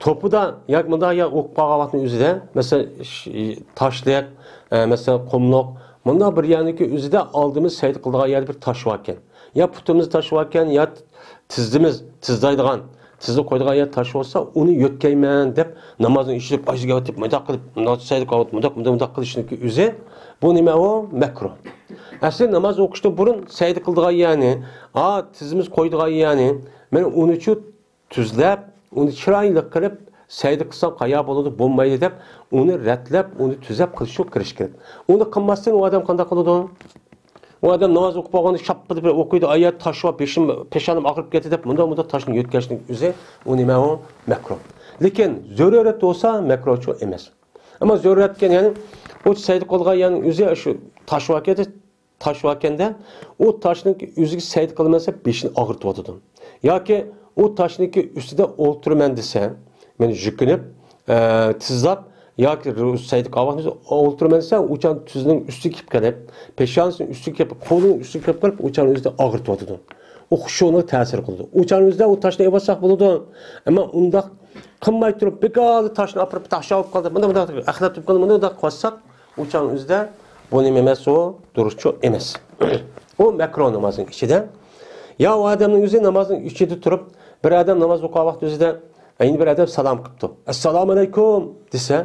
توپىدا ياكى مۇنداق يا ئوقۇپ قالغان ۋاقتىنىڭ ئۆزىدە، مەسىلەن، ش-، تاشلىق، ئە، مەسىلەن، قۇملۇق، مۇنداق بىر يەرنىڭكى ئۆزىدە ئالدىمىز سەجدە قىلىدىغان يەردە بىر تاش باركەن. يا پۇتىمىز تاش باركەن، يا تىزىمىز، تىزلايدىغان، تىزلا قويىدىغان يەر تاش بولسا، ئۇنى يۆتكەيمەن دەپ، نامازنى ئىشلىپ، ئاجىزگە ئېتىپ، مۇنداق قىلىپ، مۇنداق سەجدە قىلىپ، مۇنداق، مۇنداق، مۇنداق قىلىشنىڭكى ئۆزى، بۇ نېمە ئۇ؟ مەكرۇھ. ئەسلى ناماز ئوقۇشتىن بۇرۇن سەجدە قىلىدىغان يەرنى، ئا، تىزىمىز قويىدىغان يەرنى، مەن ئۇنىچۇ تۈزلەپ، ئۇنى چىرايلىق قىلىپ، سەجدە قىلساڭ قايا بولىدۇ، بولمايدۇ دەپ، ئۇنى رەتلەپ، ئۇنى تۈزەپ قىلىشقا كىرىش كېرەك. ئۇنى قىلماستىن ئۇ ئادەم قانداق قىلىدۇ؟ ئۇ ئادەم ناماز ئوقۇپ بولغاندا شاپپىدە بىر ئوقۇيدۇ، ئايەت تاش بار، بېشىم، پېشانەم ئاغرىپ كەتتى دەپ، مۇنداق، مۇنداق تاشنى يۆتكەشنىڭ ئۆزى، ئۇ نېمە ئۇ؟ مەكرۇھ. لېكىن زۆرۈرەت بولسا، مەكرۇھ ئۇچۇر ئەمەس. ئەمما زۆرۈرەت دېگەن، يەنى ئۇ سەجدە قىلىدىغان يەرنىڭ ئۆزى شۇ تاش باركەن، تاش باركەندە، ئۇ تاشنىڭ ئۆزىگە سەجدە قىلىمەن دېسە، بېشىنى ئاغرىتىۋاتىدۇ. ياكى ئۇ تاشنىڭكى ئۈستىدە ئولتۇرىمەن دېسە، مەن يۈكۈنۈپ، ئە، تىزلاپ، ياكى سەجدە قىلىۋاتىمىز، ئولتۇرىمەن دېسە، ئۇ چاغ تىزنىڭ ئۈستىگە كېلىپ قېلىپ، پېشانىسىنىڭ ئۈستىگە كېلىپ، قولىنىڭ ئۈستىگە كېلىپ قېلىپ، ئۇ چاغ ئۆزىدە ئاغرىتىۋاتىدۇ. ئۇ خۇشۇنىڭ تەسىرى قىلىدۇ. ئۇ چاغ ئۆزىدە ئۇ تاشنى ئېلىۋاتساق بولىدۇ. ئەمما ئۇنداق قىلماي تۇرۇپ، بىكاردا تاشنى ئاپىرىپ، تاش ياۋۇپ قالدى، مۇنداق، مۇنداق، ئەخلەت بولۇپ قالدى، مۇنداق، مۇنداق قىلىۋاتساق، ئۇ چاغنىڭ ئۆزىدە بۇ نېمە ئەمەس، ئۇ دۇرۇسچۇ ئەمەس. ئۇ مەكرۇھ نامازنىڭ ئىچىدە. يا ئۇ ئادەمنىڭ ئۆزى نامازنىڭ ئىچىدە تۇرۇپ، بىر ئادەم ناماز ئوقۇغان ۋاقتى ئۆزىدە، يەنە بىر ئادەم سالام قىپتۇ. «ئەسسالامۇ ئەلەيكۇم» دېسە،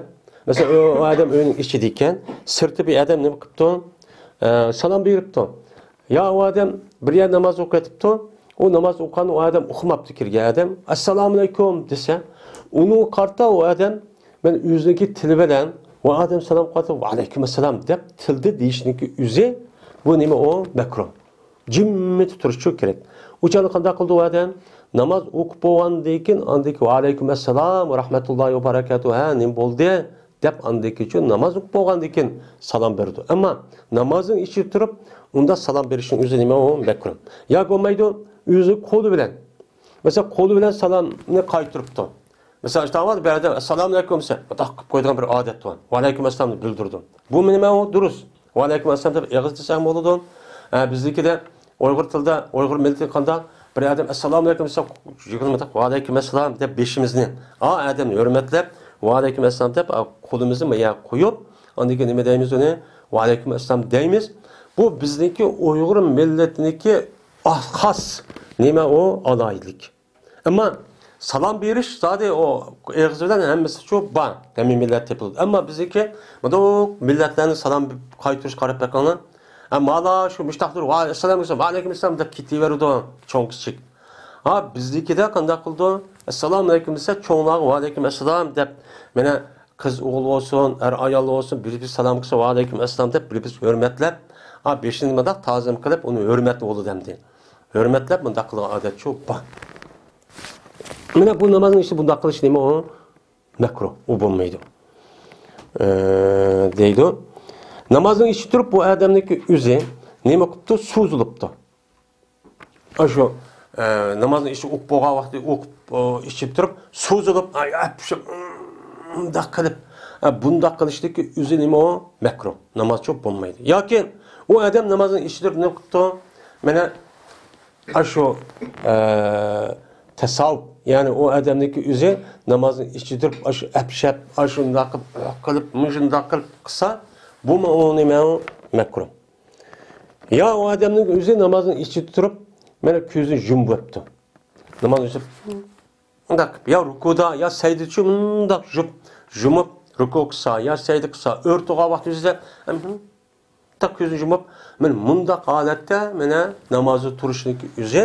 مەسىلەن، ئۇ، ئۇ ئادەم ئۆينىڭ ئىچىدە ئىكەن، سىرتى بىر ئادەم نېمە قىپتۇ؟ ئە، سالام بېرىپتۇ. يا ئۇ ئادەم بىر يەردە ناماز ئوقۇۋېتىپتۇ، ئۇ ناماز ئوقۇغان ئۇ ئادەم ئۇقماپتۇ كىرگەن ئادەم، «ئەسسالامۇ ئەلەيكۇم» دېسە، ئۇنىڭغا قارىتا ئۇ ئادەم مەن ئۆزىنىڭكى تىلى بىلەن، ۋە ئادەم سالام قىلىۋاتىدۇ، «ۋەئەلەيكۇم ئەسسالام» دەپ تىلدا دېيىشنىڭكى ئۆزى، بۇ نېمە ئۇ؟ مەكرۇھ. جىممىتى تۇرۇشى كېرەك. ئۇ چاغدا قانداق قىلدى ئۇ ئادەم؟ ناماز ئوقۇپ بولغاندىن كېيىن، ئاندىن كېيىن «ۋەئەلەيكۇم ئەسسالام ۋە رەھمەتۇللاھى ۋە بەرەكاتۇھۇ، ھە، نېمە بولدى؟» دەپ ئاندىن كېيىن ناماز ئوقۇپ بولغاندىن كېيىن سالام بېرىدۇ. ئەمما نامازنىڭ ئىچىدە تۇرۇپ، ئۇنداق سالام بېرىشنىڭ ئۆزى نېمە ئۇ؟ مەكرۇھ. ياكى بولمايدۇ، ئۆزى قولى بىلەن، مەسىلەن، قولى بىلەن سالامنى قايتۇرۇپتۇ. مەسىلەن، ئىشتاۋات بىر ئادەم «ئەسسالامۇ ئەلەيكۇم» دېسە، مۇنداق قىلىپ قويىدىغان بىر ئادەت بار. «ۋەئەلەيكۇم ئەسسالام» دەپ بىلدۈرىدۇ. بۇ نېمە ئۇ؟ دۇرۇس. ۋەئەلەيكۇم ئەسسالام دەپ ئېغىز دېسەڭ بولىدۇ. ھە، بىزنىڭكىدە ئۇيغۇر تىلىدا، ئۇيغۇر مىللىتى قانداق؟ بىر ئادەم ئەسسالامۇ ئەلەيكۇم دېسە، يىغلىمىداق، ۋەئەلەيكۇم ئەسسالام دەپ بېشىمىزنى، ئا، ئادەمنى ھۆرمەتلەپ، ۋەئەلەيكۇم ئەسسالام دەپ، ئا، قولىمىزنى ما يەرگە قويۇپ، ئاندىن كېيىن نېمە دەيمىز ئۇنى؟ ۋەئەلەيكۇم ئەسسالام دەيمىز. بۇ بىزنىڭكى ئۇيغۇر مىللىتىنىڭكى خاس نېمە ئۇ؟ ئالاھىدىلىك. ئەمما سالام بېرىش زادى ئۇ ئېغىز بىلەن ھەممىسىچۇ بار، ھەممە مىللەت تېپىلىدۇ. ئەمما بىزنىڭكى مۇنداق مىللەتلەرنى سالام قايتۇرۇش قاراپ بېقىڭلار. ھە، مالا شۇ مۇشتاقتۇر، ۋە ئەسسالام دېسە، ۋەئەلەيكۇم ئەسسالام دەپ كېتىۋېرىدۇ، چوڭ كىچىك. ھا، بىزنىڭكىدە قانداق قىلىدۇ؟ ئەسسالامۇ ئەلەيكۇم دېسە، چوڭلارغا ۋەئەلەيكۇم ئەسسالام دەپ، مانا قىز ئوغۇل بولسۇن، ئەر ئايال بولسۇن، بىر-بىر سالام قىلسا، ۋەئەلەيكۇم ئەسسالام دەپ، بىر-بىر ھۆرمەتلەپ، ھا، بېشىنى مۇنداق تازىم قىلىپ، ئۇنى ھۆرمەتلىك بولىدۇ ئەمدى. ھۆرمەتلەپ مۇنداق قىلغان ئادەتچۇ بار. مانا بۇ نامازنىڭ ئىچىدە بۇنداق قىلىش نېمە ئۇ؟ مەكرۇھ، ئۇ بولمايدۇ. ئە، دەيدۇ. نامازنىڭ ئىچىدە تۇرۇپ بۇ ئادەمنىڭكى ئۆزى نېمە قىپتۇ؟ سوزۇلۇپتۇ. ئاشۇ، ئە، نامازنىڭ ئىچى ئوقۇپ بولغان ۋاقتى ئوقۇپ، ئو، ئىچىپ تۇرۇپ، سوزۇلۇپ، ئاي، ئەپشىپ، مۇنداق قىلىپ، ئە، بۇنداق قىلىشتىكى ئۆزى نېمە ئۇ؟ مەكرۇھ. نامازچۇ بولمايدۇ. ياكى ئۇ ئادەم نامازنىڭ ئىچىدە تۇرۇپ نېمە قىپتۇ؟ مانا، ئاشۇ، ئە، تەسەۋۋۇپ، يەنى ئۇ ئادەمنىڭكى ئۆزى نامازنىڭ ئىچىدە تۇرۇپ، ئاشۇ ئەپشەپ، ئاشۇنداق قىلىپ، قىلىپ، مۇشۇنداق قىلىپ قىلسا، بۇمۇ ئۇ نېمە ئۇ؟ مەكرۇھ. يا ئۇ ئادەمنىڭ ئۆزى نامازنىڭ ئىچىدە تۇرۇپ، مانا كۆزىنى يۇمۇۋەپتۇ. نامازنىڭ ئىچىدە مۇنداق قىلىپ، يا رۇكۇدا، يا سەجدىچۇ مۇنداق يۇپ-، يۇمۇپ رۇكۇ قىلسا، يا سەجدە قىلسا، ئۆرە تۇرغان ۋاقتى ئۆزىدە، مۇنداق كۆزىنى يۇمۇپ، مانا مۇنداق ھالەتتە، مانا نامازدا تۇرۇشنىڭ ئۆزى،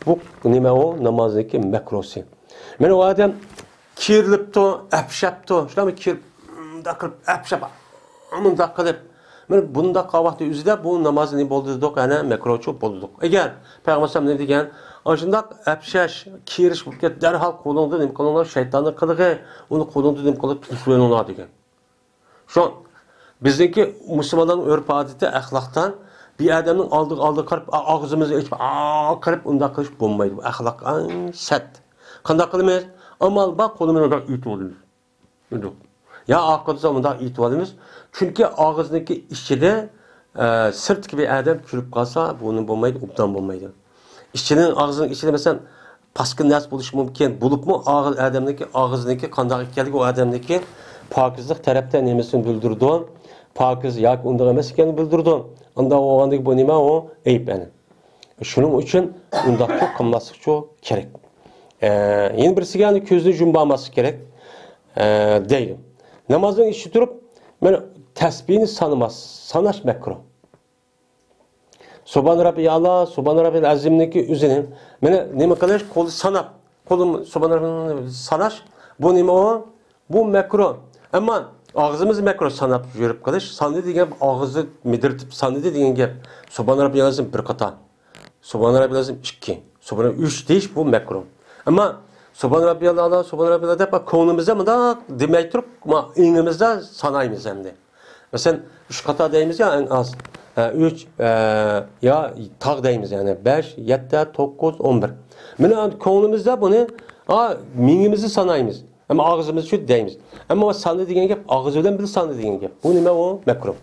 بۇ نېمە ئۇ؟ نامازنىڭكى مەكرۇسى. مانا ئۇ ئادەم كىرىلىپتۇ، ئەپشەپتۇ، شۇنداقمۇ كىرىپ، مۇنداق قىلىپ، ئەپشەپ، مۇنداق قىلىپ، مانا بۇنداق قىلغان ۋاقتى ئۆزىدە بۇ ناماز نېمە بولدى دېدۇق؟ يەنە مەكرۇچۇ بولدى دېدۇق. ئەگەر پەيغەمبەر ئەلەيھىسسالام نېمە دېگەن؟ ئاشۇنداق ئەپشەش، كىرىش بولۇپ كەتتى، دەرھال قولۇڭدا نېمە قىلىڭلار؟ شەيتاننىڭ قىلىقى، ئۇنى قولۇڭدا نېمە قىلىپ تۇتۇۋېلىڭلار دېگەن. شۇ بىزنىڭكى مۇسۇلمانلارنىڭ ئۆرپ-ئادىتى، ئەخلاقتا بىر ئادەمنىڭ ئالدىغا، ئالدىغا قاراپ، ئا-، ئاغزىمىزنى ئېچىپ، ئا قىلىپ ئۇنداق قىلىش بولمايدۇ. بۇ ئەخلاق ئەڭ سەت. قانداق قىلىمىز؟ ئامال بار، قولىمىزنى مۇنداق ئېتىۋالىمىز. يا ئارقىدىن مۇنداق ئېتىۋالىمىز. چۈنكى ئاغزىنىڭكى ئىچىدە، ئە، سىرتتىكى بىر ئادەم كىرىپ قالسا، بۇنى بولمايدۇ، ئوبدان بولمايدۇ. ئىچىنىڭ، ئاغزىنىڭ ئىچىدە، مەسىلەن، پاسكىنا نەرسە بولۇشى مۇمكىن. بولۇپمۇ ئاغ-، ئادەمنىڭكى ئاغزىنىڭكى قانداق ئىكەنلىكى ئۇ ئادەمنىڭكى پاكىزلىق تەرەپتە نېمىسىنى بىلدۈرىدۇ؟ پاكىز ياكى ئۇنداق ئەمەس ئىكەنلىكىنى بىلدۈرىدۇ. ئۇنداق بولغاندىكىن بۇ نېمە ئۇ؟ ئەيىب ئەنە. شۇنىڭ ئۈچۈن ئۇنداقچۇ قىلماسلىقچۇ كېرەك. ئە، يەنە بىرسىگە يەنە كۆزنى يۇمۇۋالماسلىق كېرەك، ئە، دەيدۇ. نامازنىڭ ئىچىدە تۇرۇپ، مانا تەسبىھنى سانىماس، ساناش مەكرۇھ. سۇبھان رەببىيەل ئەلا، سۇبھان رەببىيەل ئەزىمنىڭكى ئۆزىنى، مانا نېمە قىلىش؟ قولدا ساناپ، قولۇم سۇبھان رەببىيەل ساناش. بۇ نېمە ئۇ؟ بۇ مەكرۇھ. ئەمما ئاغزىمىز مەكرۇھ ساناپ يۈرۈپ قېلىش. ساندى دېگەن گەپ، ئاغزى مىدىرتىپ ساندى دېگەن گەپ. سۇبھان رەببىيەل ئەزىم بىر قاتا. سۇبھان رەببىيەل ئەزىم ئىككى. سۇبھان ئۈچ دېيىش بۇ مەكرۇھ. ئەمما سۇبھان رەببىيەل ئەلا، سۇبھان رەببىيەل ئەلا دەپ كۆڭلىمىزدە مۇنداق دېمەي تۇرۇپ، ما-، ئېڭىمىزدا سانايمىز ئەمدى. مەسىلەن، ئۈچ قاتا دەيمىز يا ئەڭ ئاز. ئە، ئۈچ، ئە، يا تاغ دەيمىز، يەنى بەش، يەتتە، توققۇز، ئون بىر. مانا كۆڭلىمىزدە بۇنى، ئا، مېڭىمىزدە سانايمىز. ئەمما ئاغزىمىزدا شۇ دەيمىز. ئەمما ساندى دېگەن گەپ، ئاغزى بىلەن بىر ساندى دېگەن گەپ. بۇ نېمە ئۇ؟ مەكرۇھ.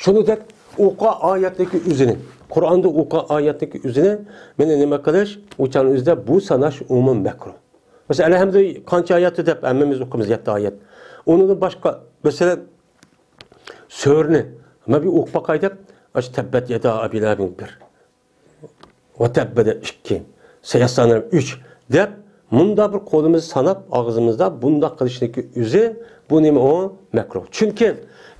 شۇنىڭدەك ئوقۇغان ئايەتنىڭكى ئۆزىنى، قۇرئاندا ئوقۇغان ئايەتنىڭكى ئۆزىنى، مانا نېمە قىلىش؟ ئۇ چاغنىڭ ئۆزىدە بۇ ساناش ئومۇمەن مەكرۇھ. مەسىلەن، ئەلھەمدۇ قانچە ئايەت دەپ ھەممىمىز ئوقۇيمىز، يەتتە ئايەت. ئۇنىڭدىن باشقا، مەسىلەن، سۈرىنى، مەن بىر ئوقۇپ باقاي دەپ، ئاشۇ تەببەت يەدا ئەبى لەھەبىن بىر. ۋە تەببەدە ئىككى، سەيەسلانى ئۈچ دەپ، مۇنداق بىر قولىمىزنى ساناپ، ئاغزىمىزدا بۇنداق قىلىشنىڭكى ئۆزى، بۇ نېمە ئۇ؟ مەكرۇھ. چۈنكى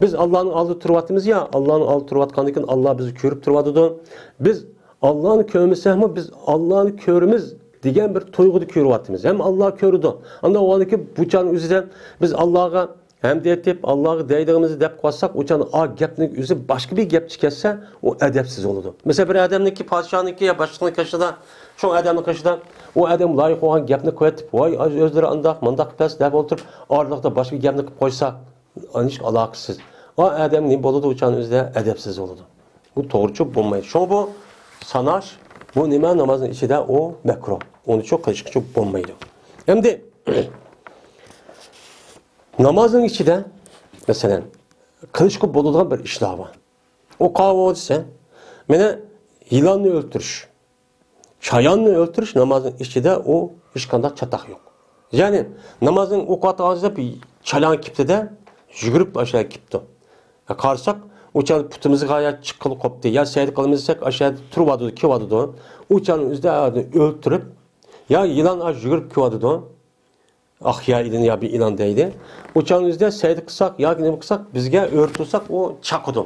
بىز ئاللانىڭ ئالدىدا تۇرۇۋاتىمىز يا، ئاللانىڭ ئالدىدا تۇرۇۋاتقاندىن كېيىن ئاللا بىزنى كۆرۈپ تۇرۇۋاتىدۇ. بىز ئاللانى كۆرمىسەكمۇ، بىز ئاللانى كۆرىمىز دېگەن بىر تۇيغۇدا كۆرۈۋاتىمىز. ھەم ئاللا كۆرىدۇ. ئانداق بولغاندىن كېيىن بۇ چاغنىڭ ئۆزىدە بىز ئاللاغا ھەمدە ئېيتىپ، ئاللاغا دەيدىغىنىمىزنى دەپ قويساق، ئۇ چاغدا ئا گەپنىڭ ئۆزى باشقا بىر گەپ چىقىپ كەتسە، ئۇ ئەدەپسىز بولىدۇ. مەسىلەن، بىر ئادەمنىڭكى، پادىشاھنىڭكى يا باشلىقنىڭ قېشىدا، شۇ ئادەمنىڭ قېشىدا ئۇ ئادەم لايىق بولغان گەپنى قىلىۋېتىپ، ۋاي، ئۆزلىرى ئانداق، مانداق قىلىپ دەپ ئولتۇرۇپ، ئارىلىقتا باشقا بىر گەپنى قىلىپ قويساق، ھېچ ئالاقىسىز. ئا ئادەم نېمە بولىدۇ؟ ئۇ چاغنىڭ ئۆزىدە ئەدەپسىز بولىدۇ. بۇ توغرىچۇ بولمايدۇ. شۇڭا بۇ ساناش، بۇ نېمە نامازنىڭ ئىچىدە ئۇ مەكرۇھ. ئۇنىچۇ قىلىشقىچۇ بولمايدۇ. ئەمدى نامازنىڭ ئىچىدە، مەسىلەن، قىلىشقا بولىدىغان بىر ئىشلار بار. ئۇ قاۋۇ دېسە، مانا يىلاننى ئۆلتۈرۈش، چاياننى ئۆلتۈرۈش نامازنىڭ ئىچىدە ئۇ ھېچقانداق چاتاق يوق. يەنى نامازنىڭ ئوقۇۋاتقان دەپ چايان كېپتىدە، يۈگۈرۈپ ئاشۇ يەرگە كېپتۇ. قارىساق، ئۇ چاغدا پۇتىمىزغا يا چىققىلى قوپتى، يا سەجدە قىلىمىز دېسەك، ئاشۇ يەردە تۇرۇۋاتىدۇ، كېلىۋاتىدۇ. ئۇ چاغنىڭ ئۆزىدە ئۆلتۈرۈپ، يا يىلان ئاشۇ يۈگۈرۈپ كېلىۋاتىدۇ. ئاھيا ئىلىن يا بىر ئىلان دەيدۇ. ئۇ چاغنىڭ ئۆزىدە سەجدە قىلساق ياكى نېمە قىلساق، بىزگە ئۆرە تۇرساق، ئۇ چاقىدۇ.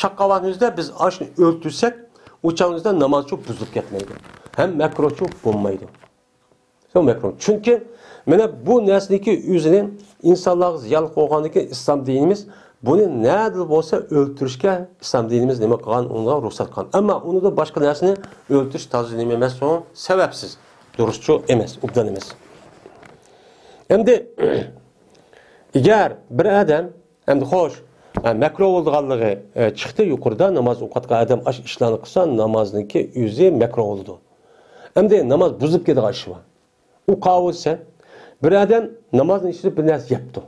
چاققان ۋاقتىمىزدا بىز ئاشۇنى ئۆلتۈرسەك، ئۇ چاغنىڭ ئۆزىدە نامازچۇ بۇزۇلۇپ كەتمەيدۇ. ھەم مەكرۇھچۇ بولمايدۇ. شۇ مەكرۇھ. چۈنكى مانا بۇ نەرسىنىڭكى ئۆزىنى ئىنسانلارغا زىيانلىق بولغاندىكى ئىسلام دىنىمىز بۇنى نەدىلا بولسا ئۆلتۈرۈشكە ئىسلام دىنىمىز نېمە قىلغان، ئۇنىڭغا رۇخسەت قىلغان. ئەمما ئۇنىڭدا باشقا نەرسىنى ئۆلتۈرۈش تازا نېمە ئەمەس، ئۇ سەۋەبسىز. دۇرۇسچۇ ئەمەس، ئوبدان ئەمەس. ئەمدى ئەگەر بىر ئادەم، ئەمدى خوش، ئە، مەكرۇھ بولىدىغانلىقى، ئە، چىقتى يۇقىرىدا، ناماز ئوقۇۋاتقان ئادەم ئاش ئىشلارنى قىلسا، نامازنىڭكى ئۆزى مەكرۇھ بولىدۇ. ئەمدى ناماز بۇزۇلۇپ كېتىدىغان ئىش بار. ئۇ قاۋۇ دېسە، بىر ئادەم نامازنىڭ ئىچىدە بىر نەرسە يەپتۇ.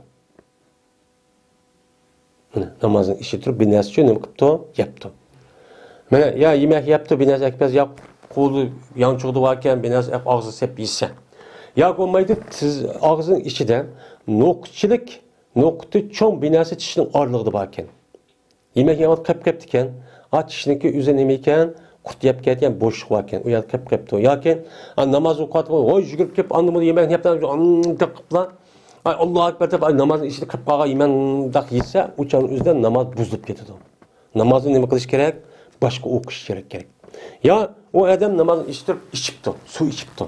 مانا، نامازنىڭ ئىچىدە تۇرۇپ بىر نەرسە ئۈچۈن نېمە قىپتۇ؟ يەپتۇ. مانا، يا يېمەك يەپتۇ، بىر نەرسە ئەكىپ يا قولى يانچۇقىدا باركەن، بىر نەرسە ئەپ ئاغزىغا سېلىپ يېسە. يا بولمايدۇ، تىز، ئاغزىنىڭ ئىچىدە نوقۇچىلىك، نوقۇتى چوڭ بىر نەرسە چىشنىڭ ئارىلىقىدا باركەن. يېمەك يەۋاتقان قېپ قېپتىكەن. ئا، چىشنىڭكى ئۆزى نېمە ئىكەن؟ قۇرت يەپ كەتكەن بوشلۇق باركەن. ئۇ يەردە قېپ قېپتۇ. ياكى، ئا، ناماز ئوقۇۋاتقان، ۋاي، يۈگۈرۈپ كېلىپ، ئاندىن بۇنى يېمەكنى يەپ، ئانداق قىپلا. ئاي، ئاللاھۇ ئەكبەر دەپ، ئاي، نامازنىڭ ئىچىدە قېپ قالغان يېمەكداق يېسە، ئۇ چاغنىڭ ئۆزىدە ناماز بۇزۇلۇپ كېتىدۇ. نامازنى نېمە قىلىش كېرەك؟ باشقا ئوقۇش كېرەك، كېرەك. يا ئۇ ئادەم نامازنىڭ ئىچىدە تۇرۇپ ئىچىپتۇ، سۇ ئىچىپتۇ.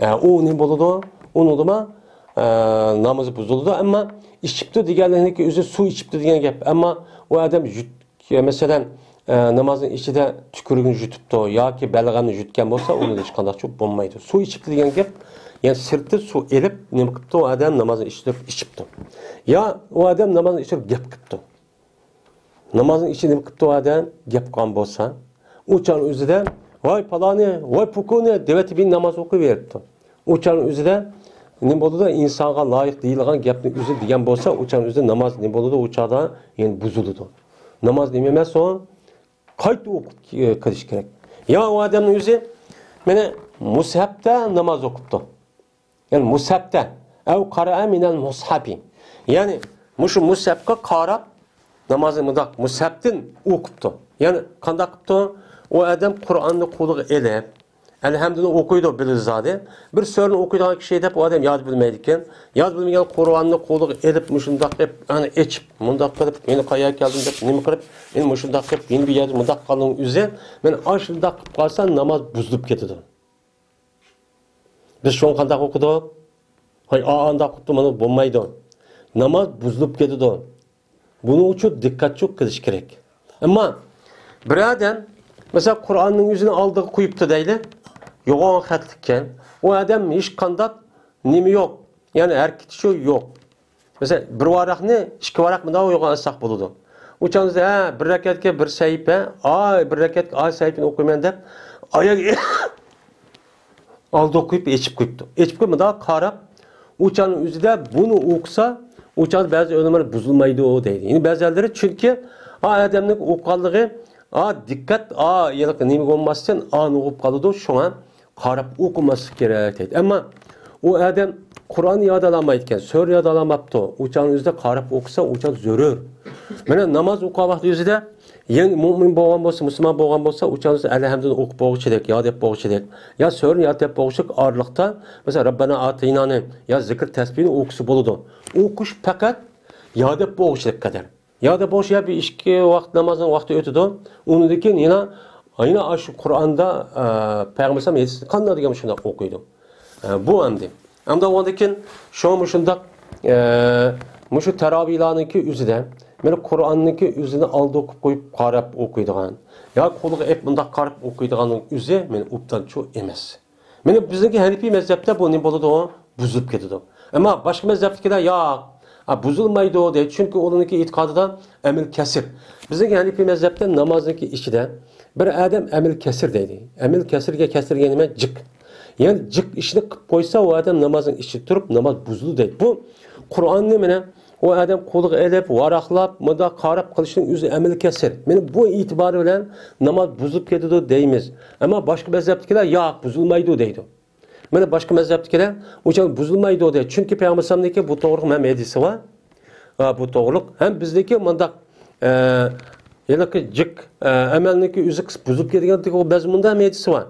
ئە، ئۇ نېمە بولىدۇ؟ ئۇنىڭدىمۇ، ئە، نامىزى بۇزۇلىدۇ. ئەمما ئىچىپتۇ دېگەنلىكنىڭكى ئۆزى سۇ ئىچىپتۇ دېگەن گەپ. ئەمما ئۇ ئادەم يۇت-، يا، مەسىلەن، ئە، نامازنىڭ ئىچىدە تۈكۈرۈكنى يۇتۇپتۇ ياكى بەلغەمنى يۇتكەن بولسا، ئۇنىڭدا ھېچقانداقچۇ بولمايدۇ. سۇ ئىچىپتۇ دېگەن گەپ، يەنى سىرتتا سۇ ئېلىپ، نېمە قىپتۇ؟ ئۇ ئادەم نامازنىڭ ئىچىدە ئىچىپتۇ. يا ئۇ ئادەم نامازنىڭ ئىچىدە گەپ قىپتۇ. نامازنىڭ ئىچىدە نېمە قىپتۇ ئادەم؟ گەپ قىلغان بولسا، ئۇ چاغنىڭ ئۆزىدە، ۋاي پالانى، ۋاي پۇكۇنى دەۋېتىپ ناماز ئوقۇۋېرىپتۇ. ئۇ چاغنىڭ ئۆزىدە نېمە بولىدۇ؟ ئىنسانغا لايىق دېيىلغان گەپنى ئۆزى دېگەن بولسا، ئۇ چاغنىڭ ئۆزىدە ناماز نېمە بولىدۇ؟ ئۇ چاغدا يەنە بۇزۇلىدۇ. ناماز نېمە ئەمەس ئۇ؟ قايتا ئوقۇپ قىلىش كېرەك. يا ئۇ ئادەمنىڭ ئۆزى مانا مۇسھەپتە ناماز ئوقۇپتۇ. يەنى مۇسھەپتە. ئەۋ قارائە مىنەل مۇسھەپى. يەنى مۇشۇ مۇسھەپقا قاراپ نامازنى مۇنداق مۇسھەپتىن ئوقۇپتۇ. يەنى قانداق قىپتۇ؟ ئۇ ئادەم قۇرئاننى قولىغا ئېلىپ، ئەلھەمدۇنى ئوقۇيدۇ بىلىدۇ زادى. بىر سۈرىنى ئوقۇيدىغان كىشى دەپ ئۇ ئادەم ياد بىلمەيدىكەن. ياد بىلمىگەن قۇرئاننى قولىغا ئېلىپ، مۇشۇنداق قىلىپ، ئەنە ئېچىپ، مۇنداق قىلىپ، مېنى قايا كەلدىم دەپ نېمە قىلىپ، مېنى مۇشۇنداق قىلىپ، يەنە بىر يەردە مۇنداق قالدىڭ ئۆزى. مانا ئاشۇنداق قىلىپ قالسا ناماز بۇزۇلۇپ كېتىدۇ. بىز شۇنى قانداق ئوقۇدۇق؟ ھاي، ئا-، ئانداق قىپتۇ، مانا بولمايدۇ. ناماز بۇزۇلۇپ كېتىدۇ. بۇنىڭ ئۈچۈن دىققەتچۇ قىلىش كېرەك. ئەمما بىر ئادەم، مەسىلەن، قۇرئاننىڭ يۈزىنى ئالدىغا قويۇپتۇ دەيلى. يوغان خەتلىككەن. ئۇ ئادەم ھېچقانداق نېمە يوق. يەنى ھەرىكىتى شۇ يوق. مەسىلەن، بىر ۋاراقنى ئىككى ۋاراق مۇنداق يوغان ئالساق بولىدۇ. ئۇ چاغدا، ھە، بىر رەكەتكە بىر سەھىپە، ئاي، بىر رەكەتكە ئاي سەھىپىنى ئوقۇيمەن دەپ، ئاياغ ئالدىغا قويۇپ ئېچىپ قويۇپتۇ. ئېچىپ قويۇپ مۇنداق قاراپ، ئۇ چاغنىڭ ئۆزىدە بۇنى ئوقۇسا، ئۇ چاغدا بەزى ئۆلىمالار بۇزۇلمايدۇ دەيدۇ. يەنى بەزىلەرلىرى چۈنكى ئا ئادەمنىڭ ئوقۇغانلىقى، ئا دىققەت، ئا ھېلىقى نېمە بولماستىن ئانى ئوقۇپ قالىدۇ، شۇڭا قاراپ ئوقۇماسلىق كېرەك دەيدۇ. ئەمما ئۇ ئادەم قۇرئان يادلىمايدىكەن، سۈرە يادلىماپتۇ. ئۇ چاغنىڭ ئۆزىدە قاراپ ئوقۇسا، ئۇ چاغ زۆرۈر. مانا ناماز ئوقۇغان ۋاقتى ئۆزىدە يەنى مۇئمىن بولغان بولسا، مۇسۇلمان بولغان بولسا، ئۇ چاغدا ئەلھەمدۇنى ئوقۇپ بولغۇچىدەك، ياد ئېلىپ بولغۇچىدەك، يا سۈرىنى ياد ئېلىپ بولغۇچىدەك ئارىلىقتا، مەسىلەن، رەببەنا ئاتەينانى يا زىكىر تەسبىھنى ئوقۇسا بولىدۇ. ئوقۇش پەقەت ياد ئېلىپ بولغۇچىدەك قەدەر. ياد ئېلىپ بولغۇچى يا بىر ئىككى ۋاقىت نامازنىڭ ۋاقتى ئۆتىدۇ، ئۇنىڭدىن كېيىن يەنە، يەنە ئاشۇ قۇرئاندا، ئە، پەيغەمبەر ئەلەيھىسسالام ھەدىسىنى قانداق دېگەن شۇنداق ئوقۇيدۇ. ئە، بۇ ئەمدى. ئەمدى ئۇندىن كېيىن شۇ مۇشۇنداق، ئە، مۇشۇ تەراۋىھلارنىڭكى ئۆزىدە مانا قۇرئاننىڭكى ئۆزىنى ئالدىغا قويۇپ قاراپ ئوقۇيدىغان، يا قولىغا ئېلىپ مۇنداق قاراپ ئوقۇيدىغاننىڭ ئۆزى مانا ئوبدانچۇ ئەمەس. مانا بىزنىڭكى ھەنىپىي مەزھەپتە بۇ نېمە بولىدۇ؟ بۇزۇلۇپ كېتىدۇ. ئەمما باشقا مەزھەپتىكىلەر ياق، ئا، بۇزۇلمايدۇ دەيدۇ، چۈنكى ئۇلارنىڭكى ئېتىقادىدا ئەمەل كەسىر. بىزنىڭكى ھەنىپىي مەزھەپتە نامازنىڭكى ئىچىدە بىر ئادەم ئەمەل كەسىر دەيدۇ. ئەمەل كەسىرگە، كەسىرگە نېمە؟ جىق. يەنى جىق ئىشنى قىلىپ قويسا، ئۇ ئادەم نامازنىڭ ئىچىدە تۇرۇپ ناماز بۇزۇلىدۇ دەيدۇ. بۇ قۇرئاننى مانا ئۇ ئادەم قولىغا ئېلىپ، ۋاراقلاپ، مۇنداق قاراپ قىلىشنىڭ ئۆزى ئەمەلىي كەسىر. مانا بۇ ئېتىبارى بىلەن ناماز بۇزۇلۇپ كېتىدۇ دەيمىز. ئەمما باشقا مەزھەپتىكىلەر ياق، بۇزۇلمايدۇ دەيدۇ. مانا باشقا مەزھەپتىكىلەر ئۇچان بۇزۇلمايدۇ دەيدۇ. چۈنكى پەيغەمبەر ئەلەيھىسسالامنىڭكى بۇ توغرىلىق مەن ھەدىسى بار. ئا، بۇ توغرىلىق. ھەم بىزدىكى مۇنداق، ئە، ھېلىقى جىق، ئە، ئەمەلنىڭكى ئۆزى قىسىپ بۇزۇپ كېتىدىغان بەزى مۇنداق ھەدىسى بار.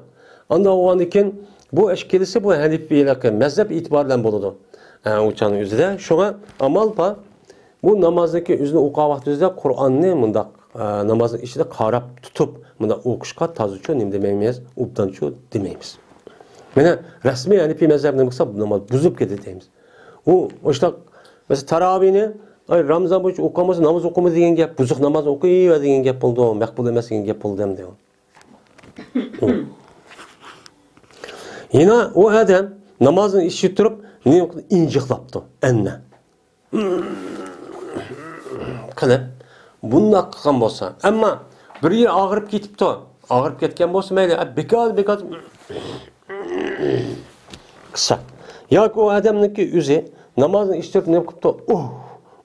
ئانداق بولغاندىن كېيىن بۇ ئىش كېلىسى بۇ ھەنىپىي ھېلىقى مەزھەپ ئېتىبارى بىلەن بولىدۇ. ئە، ئۇ چاغنىڭ ئۆزىدە. شۇڭا ئامال بار. بۇ نامازنىڭكى ئۆزىنى ئوقۇغان ۋاقتىمىزدا قۇرئاننى مۇنداق، ئە، نامازنىڭ ئىچىدە قاراپ تۇتۇپ، مۇنداق ئوقۇشقا تازىچۇ نېمە دېمەيمىز، ئوبدانچۇ دېمەيمىز. مانا رەسمىي ھەنىپىي مەزھەپ نېمە قىلسا، ناماز بۇزۇپ كېتىدۇ دەيمىز. ئۇ، ئۇشتاق، مەسىلەن، تاراۋىنى، ئاي، رامىزان بويىچە ئوقۇغان بولسا، ناماز ئوقۇمىدى دېگەن گەپ، بۇزۇق ناماز ئوقۇيۋەر دېگەن گەپ بولىدۇ، مەقبۇل ئەمەس دېگەن گەپ بولىدۇ ئەمدى. يەنە ئۇ ئادەم نامازنى ئىچىدە تۇرۇپ، نېمە قىلدى؟ ئىنجىقلاپتۇ، ئەننە. قىلىپ، بۇنداق قىلغان بولسا، ئەمما بىر يېرى ئاغرىپ كېتىپتۇ. ئاغرىپ كەتكەن بولسا مەيلى، ئە، بىكار، بىكار قىلسا. ياكى ئۇ ئادەمنىڭكى ئۆزى نامازنى ئىچىدە تۇرۇپ نېمە قىپتۇ؟ ئۇھ،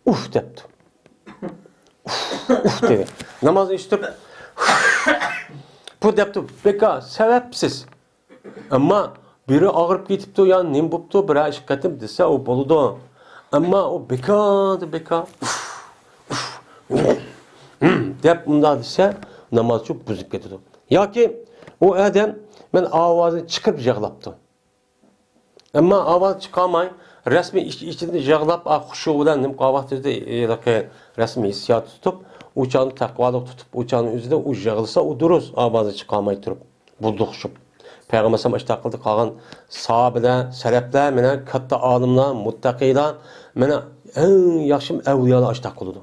ئۇھ دەپتۇ. ئۇھ، ئۇھ دېدى. نامازنى ئىچىدە تۇرۇپ، بۇ دەپتۇ، بىكار، سەۋەبسىز. ئەمما بىرى ئاغرىپ كېتىپتۇ، يا نېمە بوپتۇ، بىرەر ئىش قېتىم دېسە، ئۇ بولىدۇ. ئەمما ئۇ بىكاردىن بىكار، ئۇف، ئۇف، دەپ ئۇنداق دېسە، نامازچۇ بۇزۇپ كېتىدۇ. ياكى ئۇ ئادەم مەن ئاۋازىنى چىقىرىپ يىغلاپتۇ. ئەمما ئاۋاز چىقارماي، رەسمىي ئىچ-، ئىچىدىن يىغلاپ، ئا، خۇشۇ بىلەن نېمە قىلغان ۋاقتىدا، ھېلىقى رەسمىي ھېسسىيات تۇتۇپ، ئۇ چاغنى تەقۋالىق تۇتۇپ، ئۇ چاغنىڭ ئۆزىدە ئۇ يىغلىسا، ئۇ دۇرۇس، ئاۋازى چىقارماي تۇرۇپ. بۇلدۇقۇشۇپ. پەيغەمبەر ئەلەيھىسسالام ئاشتاق قىلدى، قالغان ساھابىلەر، سەلەپلەر، مانا كاتتا ئالىملار، مۇتتەقىيلار، مانا ئەڭ ياخشى ئەۋلىيالار ئاشتاق قىلىدۇ.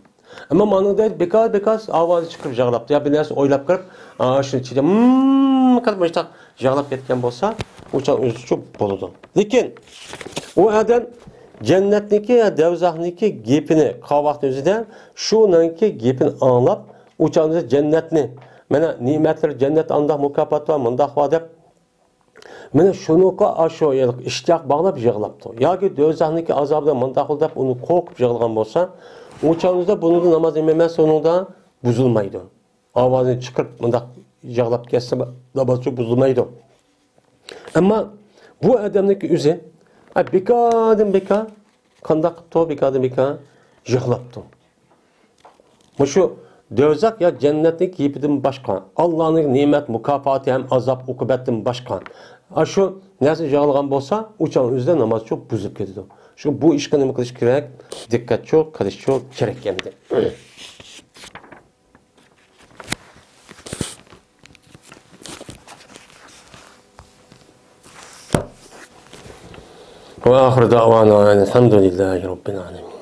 ئەمما مانا دەيدۇ، بىكار، بىكار ئاۋازى چىقىرىپ يىغلاپتۇ. يا بىر نەرسە ئويلاپ كىرىپ، ئا، شۇنى چىدە، ھىم قىلىپ مۇشتاق يىغلاپ كەتكەن بولسا، ئۇ چاغ ئۆزىچە بولىدۇ. لېكىن ئۇ ئادەم جەننەتنىكى يا دوزاخنىكى گېپىنى قىلغان ۋاقتى ئۆزىدە شۇنىڭكى گېپىنى ئاڭلاپ، ئۇ چاغدا جەننەتنى، مانا نېمەتلەر، جەننەتتە ئانداق مۇكاپات بار، مۇنداق بار دەپ، مانا شۇنىڭغا ئاشۇ ئىشتىياق باغلاپ يىغلاپتۇ. ياكى دوزاخنىڭكى ئازابىدا مۇنداق بولدى دەپ ئۇنى قورقۇپ يىغلىغان بولسا، ئۇ چاغدا بۇنىڭدا ناماز نېمە ئەمەس، ئۇنىڭدا بۇزۇلمايدۇ. ئاۋازىنى چىقىرىپ مۇنداق يىغلاپ كەتسە، نامازچۇ بۇزۇلمايدۇ. ئەمما بۇ ئادەمنىڭكى ئۆزى، ئە، بىكاردىن بىكار، قانداق قىپتۇ، بىكاردىن بىكار يىغلاپتۇ. مۇشۇ دوزاخ يا جەننەتنىڭ گېپىدىن باشقا، ئاللانىڭ نېمەت مۇكاپاتى ھەم ئازاب ئوقۇبەتتىن باشقا، ئاشۇ نەرسە يىغلىغان بولسا، ئۇ چاغ ئۆزىدە نامازچۇ بۇزۇپ كېتىدۇ. شۇ بۇ ئىشقا نېمە قىلىش كېرەك؟ دىققەتچۇ قىلىشچۇ كېرەك ئەمدى. وآخر دعوانا أن الحمد لله رب العالمين.